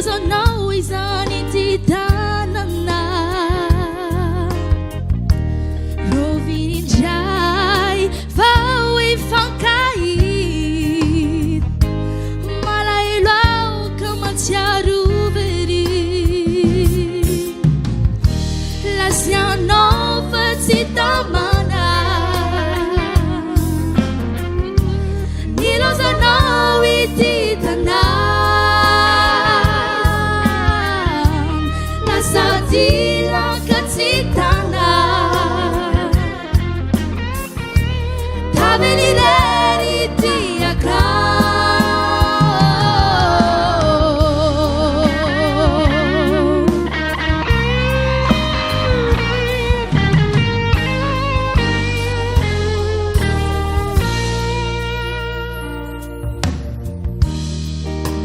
Nilaozanao izany ity tanana. Rovina indray vao hifankahita. Malahelo aho ka mahatsiaro very. Lazainao fa tsy tamana. Nilaozanao ity tanàna. Lasa dila ka tsy tana. Tavela irery ity akany.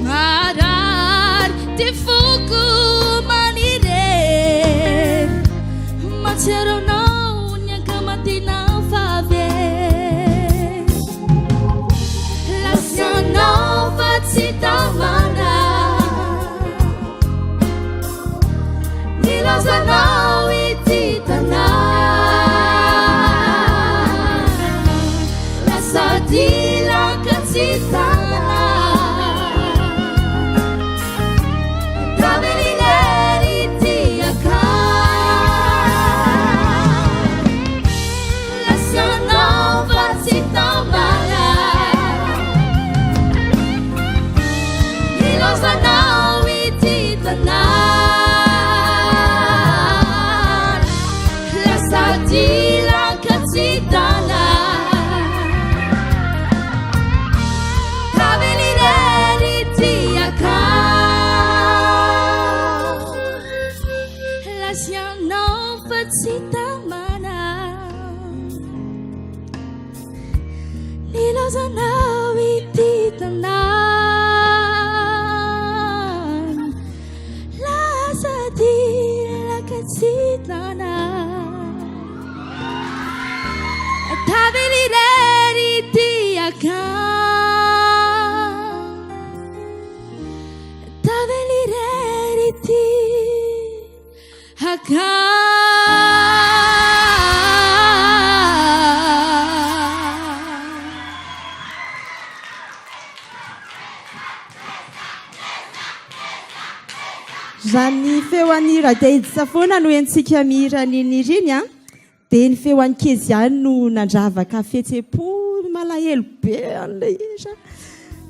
Marary ty foko manirery Mahatsiaro anao ny ankamatena fa very Lasanao fa tsy tamana Nilaozanao ity tanàna Lasa dila ka tsy tana Tavela irery ity akany Lasanao fa tsy tamana Nilaozanao ity tanàna Lasa dila ka tsy tana Tavela irery ity akany Lazainao fa tsy tamana Nilaozanao ity tanàna Lasa dila ka tsy tana Tavela irery ity akany Tavela irery ity Raha ny feo an'i Radeidy foana no henontsika mihira an'i Niriny a, dia ny feo an'i Kezia no nandravaka fihetsem-po malahelo be an'ilay hira.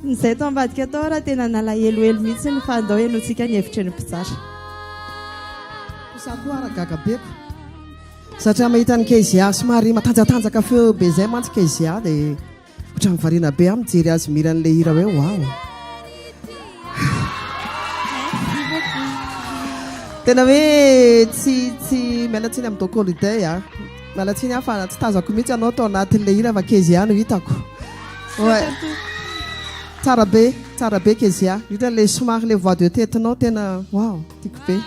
Izay tao ambadika tao raha tena nalahelohelo mihitsy fa andao henointsika ny hevitry ny mpitsara. Za koa ara gaga be ko. Satria mahita an'i Kezia somary matanjatanjaka feo be zay mantsy Kezia dia ohatran'ny variana be aho mijery azy mihira an'ilay hira hoe waouh. Tena hoe tsy tsy miala tsiny amin'i Doc Holiday a. Miala tsiny aho fa tsy tazako mihitsy ianao tao anatin'ilay hira fa Kezia no hitako. Ouais. Tsara be, tsara be Kezia. Indrindra ilay somary ilay voix de tête-nao tena wow, tiako be.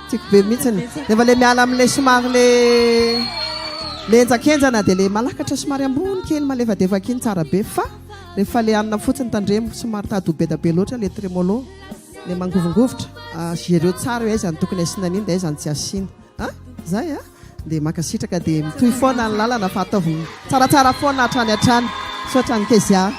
Tiako be mihitsiny. Rehefa ilay miala amin'ilay somary ilay ilay henjakenjana dia ilay malakatra somary ambony kely malefadefaka iny tsara be fa rehefa ilay hanina fotsiny tandremo somary tady ho bedabe loatra ilay tremolo, ilay mangovingovitra. Gérer-o tsara hoe aiza no tokony asiana an'iny dia aiza no tsy asiana. A! Zay a! Dia mankasitraka dia mitohy foana ny lalana fa ataovy tsaratsara foana hatrany hatrany. Misaotra an'i Kezia.